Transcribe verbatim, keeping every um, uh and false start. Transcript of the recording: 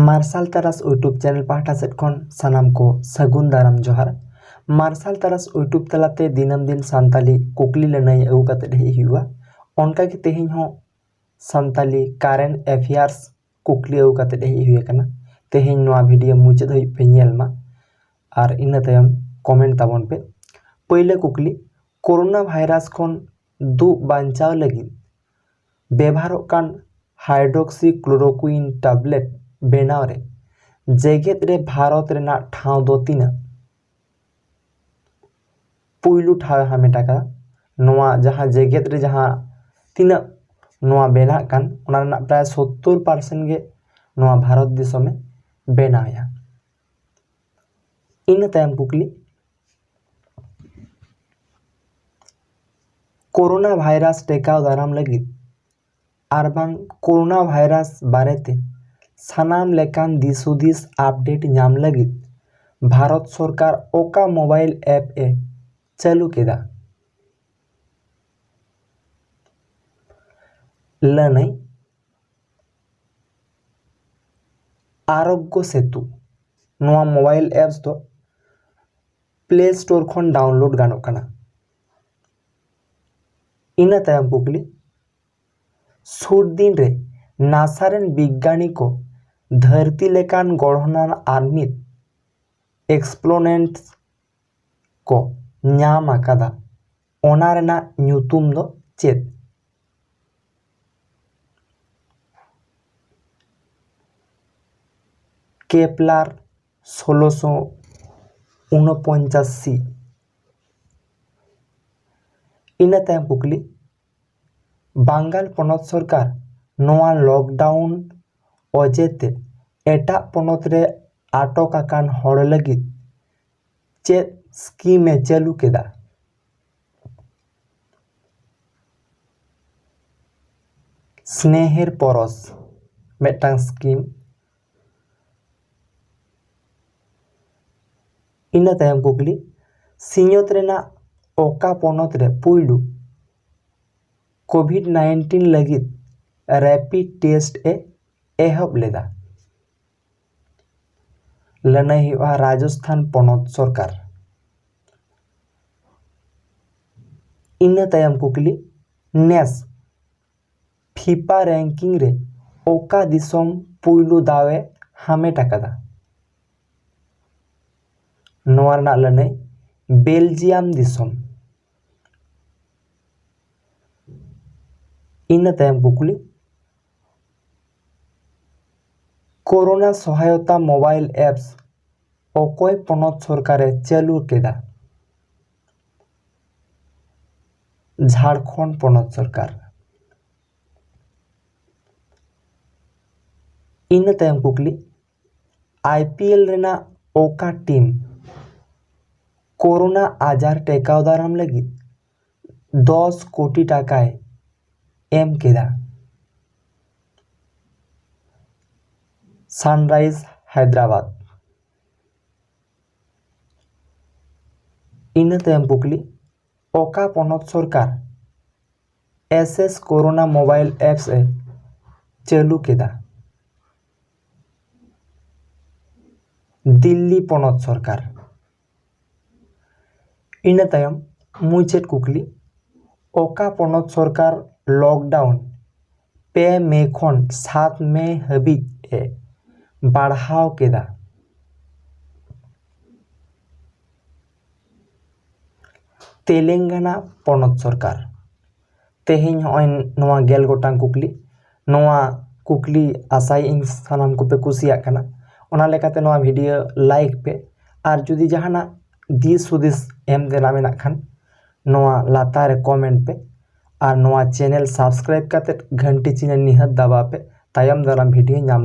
ᱢᱟᱨᱥᱟᱞ ᱛᱟᱨᱟᱥ YouTube channel ᱯᱟᱦᱴᱟ ᱥᱮᱫ ᱠᱷᱚᱱ ᱥᱟᱱᱟᱢ ᱠᱚ ᱥᱟᱹᱜᱩᱱ ᱫᱟᱨᱟᱢ ᱡᱚᱦᱟᱨ᱾ ᱢᱟᱨᱥᱟᱞ ᱛᱟᱨᱟᱥ YouTube ᱛᱟᱞᱟᱛᱮ ᱫᱤᱱᱟᱹᱢ ᱫᱤᱱ ᱥᱟᱱᱛᱟᱞᱤ ᱠᱩᱠᱞᱤ ᱞᱟᱹᱱᱟᱹᱭ ᱟᱹᱜᱩ ᱠᱟᱛᱮᱫ ᱦᱮᱡ ᱦᱩᱭᱩᱜᱼᱟ᱾ ᱚᱱᱠᱟᱜᱮ ᱛᱮᱦᱮᱧ ᱦᱚᱸ ᱥᱟᱱᱛᱟᱞᱤ current affairs ᱠᱩᱠᱞᱤ ᱟᱹᱜᱩ ᱠᱟᱛᱮᱫ ᱦᱮᱡ ᱦᱩᱭ ᱟᱠᱟᱱᱟ᱾ ᱛᱮᱦᱮᱧ ᱱᱚᱣᱟ video ᱢᱩᱪᱟᱹᱫ ᱦᱟᱹᱵᱤᱡ ᱯᱮ ᱧᱮᱞ ᱢᱟ ᱟᱨ ᱤᱱᱟᱹ ᱛᱟᱭᱚᱢ comment ᱛᱟᱵᱚᱱ ᱯᱮ᱾ ᱯᱳᱭᱞᱳ ᱠᱩᱠᱞᱤ, ᱠᱳᱨᱳᱱᱟ ᱵᱷᱟᱭᱨᱟᱥ ᱠᱷᱚᱱ ᱫᱩᱜ ᱵᱟᱧᱪᱟᱣ ᱞᱟᱹᱜᱤᱫ ᱵᱮᱵᱷᱟᱨᱚᱜ ᱠᱟᱱ hydroxychloroquine tablet ᱵᱮᱱᱟᱣ ᱨᱮ ᱡᱮᱜᱮᱛ ᱨᱮ ᱵᱷᱟᱨᱚᱛ ᱨᱮᱱᱟᱜ ᱴᱷᱟᱶ ᱫᱚ ᱛᱤᱱᱟᱹᱜ? ᱯᱩᱭᱞᱩ ᱴᱷᱟᱶ ᱮ ᱦᱟᱢᱮᱴ ᱟᱠᱟᱫᱟ᱾ ᱱᱚᱣᱟ ᱡᱟᱦᱟᱸ ᱡᱮᱜᱮᱛ ᱨᱮ ᱡᱟᱦᱟᱸ ᱛᱤᱱᱟᱹᱜ ᱱᱚᱣᱟ ᱵᱮᱱᱟᱜ ᱠᱟᱱ, ᱚᱱᱟ ᱨᱮᱱᱟᱜ ᱯᱨᱟᱭ ᱥᱳᱛᱛᱳᱨ percent ᱜᱮ ᱱᱚᱣᱟ ᱵᱷᱟᱨᱚᱛ ᱫᱤᱥᱚᱢᱮ ᱵᱮᱱᱟᱣᱮᱫᱼᱟ᱾ ᱤᱱᱟᱹ ᱛᱟᱭᱚᱢ ᱠᱩᱠᱞᱤ, ᱠᱳᱨᱳᱱᱟ ᱵᱷᱟᱭᱨᱟᱥ ᱴᱮᱠᱟᱣ ᱫᱟᱨᱟᱢ ᱞᱟᱹᱜᱤᱫ ᱟᱨ ᱵᱟᱝ ᱠᱳᱨᱳᱱᱟ ᱵᱷᱟᱭᱨᱟᱥ ᱵᱟᱨᱮᱛᱮ ᱥᱟᱱᱟᱢ ᱞᱮᱠᱟᱱ ᱫᱤᱥ ᱦᱩᱫᱤᱥ update ᱧᱟᱢ ᱞᱟᱹᱜᱤᱫ ᱵᱷᱟᱨᱚᱛ ᱥᱚᱨᱠᱟᱨ ᱚᱠᱟ mobile app ᱮ ᱪᱟᱹᱞᱩ ᱠᱮᱫᱟ? ᱞᱟᱹᱱᱟᱹᱭ, ᱟᱨᱳᱜᱽᱜᱚ ᱥᱮᱛᱩ᱾ ᱱᱚᱣᱟ mobile apps ᱫᱚ Play Store ᱠᱷᱚᱱ download ᱜᱟᱱᱚᱜ ᱠᱟᱱᱟ᱾ ᱤᱱᱟᱹ ᱛᱟᱭᱚᱢ ᱠᱩᱠᱞᱤ, ᱥᱩᱨ ᱫᱤᱱ ᱨᱮ NASA ᱨᱮᱱ ᱵᱤᱜᱽᱜᱟᱱᱤ ᱠᱚ ᱫᱷᱟᱹᱨᱛᱤ ᱞᱮᱠᱟᱱ ᱜᱚᱲᱦᱚᱱᱟᱱ ᱟᱨ ᱢᱤᱫ exoplanets ᱠᱚ ᱧᱟᱢ ᱟᱠᱟᱫᱟ, ᱚᱱᱟ ᱨᱮᱱᱟᱜ ᱧᱩᱛᱩᱢ ᱫᱚ ᱪᱮᱫ? ᱠᱮᱯᱞᱟᱨ ᱥᱳᱞᱳᱥᱚ ᱩᱱᱚᱯᱚᱧᱪᱟᱥᱤ᱾ ᱤᱱᱟᱹ ᱛᱟᱭᱚᱢ ᱠᱩᱠᱞᱤ, ᱵᱟᱝᱜᱟᱞ ᱯᱚᱱᱚᱛ ᱥᱚᱨᱠᱟᱨ ᱱᱚᱣᱟ lockdown ᱚᱡᱮᱛᱮ ᱮᱴᱟᱜ ᱯᱚᱱᱚᱛ ᱨᱮ ᱟᱴᱚᱠ ᱟᱠᱟᱱ ᱦᱚᱲ ᱞᱟᱹᱜᱤᱫ ᱪᱮᱫ scheme ᱮ ᱪᱟᱹᱞᱩ ᱠᱮᱫᱟ? ᱥᱱᱮᱦᱮᱨ ᱯᱚᱨᱚᱥ ᱢᱤᱫᱴᱟᱝ scheme᱾ ᱤᱱᱟᱹ ᱛᱟᱭᱚᱢ ᱠᱩᱠᱞᱤ, ᱥᱤᱧᱚᱛ ᱨᱮᱱᱟᱜ ᱚᱠᱟ ᱯᱚᱱᱚᱛ ᱨᱮ ᱯᱩᱭᱞᱩ COVID nineteen ᱞᱟᱹᱜᱤᱫ rapid test ᱮ ᱮᱦᱚᱵ ᱞᱮᱫᱟ? ᱞᱟᱹᱱᱟᱹᱭ ᱦᱩᱭᱩᱜᱼᱟ ᱨᱟᱡᱚᱥᱛᱷᱟᱱ ᱯᱚᱱᱚᱛ ᱥᱚᱨᱠᱟᱨ᱾ ᱤᱱᱟᱹ ᱛᱟᱭᱚᱢ ᱠᱩᱠᱞᱤ, ᱱᱮᱥ ᱯᱷᱤᱯᱟ ᱨᱮᱝᱠᱤᱝ ᱨᱮ ᱚᱠᱟ ᱫᱤᱥᱚᱢ ᱯᱩᱭᱞᱩ ᱫᱟᱣ ᱮ ᱦᱟᱢᱮᱴ ᱟᱠᱟᱫᱟ? ᱱᱚᱣᱟ ᱨᱮᱱᱟᱜ ᱞᱟᱹᱱᱟᱹᱭ ᱵᱮᱞᱡᱤᱭᱟᱢ ᱫᱤᱥᱚᱢ᱾ ᱤᱱᱟᱹ ᱛᱟᱭᱚᱢ ᱠᱩᱠᱞᱤ, ᱠᱳᱨᱳᱱᱟ ᱥᱚᱦᱟᱭᱚᱛᱟ ᱢᱳᱵᱟᱭᱤᱞ ᱮᱯᱥ ᱚᱠᱚᱭ ᱯᱚᱱᱚᱛ ᱥᱚᱨᱠᱟᱨᱮ ᱪᱟᱹᱞᱩ ᱠᱮᱫᱟ? ᱡᱷᱟᱲᱠᱷᱚᱸᱰ ᱯᱚᱱᱚᱛ ᱥᱚᱨᱠᱟᱨ᱾ ᱤᱱᱟᱹ ᱛᱟᱭᱚᱢ ᱠᱩᱠᱞᱤ, ᱟᱭ ᱯᱤ ᱮᱞ ᱨᱮᱱᱟᱜ ᱚᱠᱟ ᱴᱤᱢ ᱠᱳᱨᱳᱱᱟ ᱟᱡᱟᱨ ᱴᱮᱠᱟᱣ ᱫᱟᱨᱟᱢ ᱞᱟᱹᱜᱤᱫ ᱫᱚᱥ ᱠᱳᱴᱤ ᱴᱟᱠᱟᱭ ᱮᱢ ᱠᱮᱫᱟ? ᱥᱟᱱᱨᱟᱭᱤᱡᱽ ᱦᱟᱭᱫᱨᱟᱵᱟᱫᱽ᱾ ᱤᱱᱟᱹ ᱛᱟᱭᱚᱢ ᱠᱩᱠᱞᱤ, ᱚᱠᱟ ᱯᱚᱱᱚᱛ ᱥᱚᱨᱠᱟᱨ ᱮᱥ ᱮᱥ ᱠᱳᱨᱳᱱᱟ ᱢᱳᱵᱟᱭᱤᱞ ᱮᱯᱥ ᱮ ᱪᱟᱹᱞᱩ ᱠᱮᱫᱟ? ᱫᱤᱞᱞᱤ ᱯᱚᱱᱚᱛ ᱥᱚᱨᱠᱟᱨ᱾ ᱤᱱᱟᱹ ᱛᱟᱭᱚᱢ ᱢᱩᱪᱟᱹᱫ ᱠᱩᱠᱞᱤ, ᱚᱠᱟ ᱯᱚᱱᱚᱛ ᱥᱚᱨᱠᱟᱨ ᱞᱚᱠᱰᱟᱣᱩᱱ ᱯᱮ ᱢᱮ ᱠᱷᱚᱱ ᱥᱟᱛ ᱢᱮ ᱦᱟᱹᱵᱤᱡ ᱮ ᱵᱟᱲᱦᱟᱣ ᱠᱮᱫᱟ? ᱛᱮᱞᱮᱝᱜᱟᱱᱟ ᱯᱚᱱᱚᱛ ᱥᱚᱨᱠᱟᱨ᱾ ᱛᱮᱦᱮᱧ ᱦᱚᱸᱜᱼᱚᱭ ᱱᱚᱣᱟ ᱜᱮᱞ ᱜᱚᱴᱟᱝ ᱠᱩᱠᱞᱤ᱾ ᱱᱚᱣᱟ ᱠᱩᱠᱞᱤ ᱟᱥᱟᱭᱮᱫ ᱟᱹᱧ ᱥᱟᱱᱟᱢ ᱠᱚᱯᱮ ᱠᱩᱥᱤᱭᱟᱜ ᱠᱟᱱᱟ᱾ ᱚᱱᱟ ᱞᱮᱠᱟᱛᱮ ᱱᱚᱣᱟ ᱵᱷᱤᱰᱤᱭᱳ ᱞᱟᱭᱤᱠ ᱯᱮ, ᱟᱨ ᱡᱩᱫᱤ ᱡᱟᱦᱟᱱᱟᱜ ᱫᱤᱥ ᱦᱩᱫᱤᱥ ᱮᱢ ᱛᱮᱱᱟᱜ ᱢᱮᱱᱟᱜ ᱠᱷᱟᱱ, ᱱᱚᱣᱟ ᱞᱟᱛᱟᱨ ᱨᱮ ᱠᱚᱢᱮᱱᱴ ᱯᱮ, ᱟᱨ ᱱᱚᱣᱟ ᱪᱮᱱᱮᱞ ᱥᱟᱵᱥᱠᱨᱟᱭᱤᱵ ᱠᱟᱛᱮ ᱜᱷᱟᱱᱴᱤ ᱪᱤᱱᱦᱟᱹ ᱱᱤᱦᱟᱹᱛ ᱫᱟᱵᱟᱣ ᱯᱮ, ᱛᱟᱭᱚᱢ ᱫᱟᱨᱟᱢ ᱵᱷᱤᱰᱤᱭᱳ ᱧᱟᱢ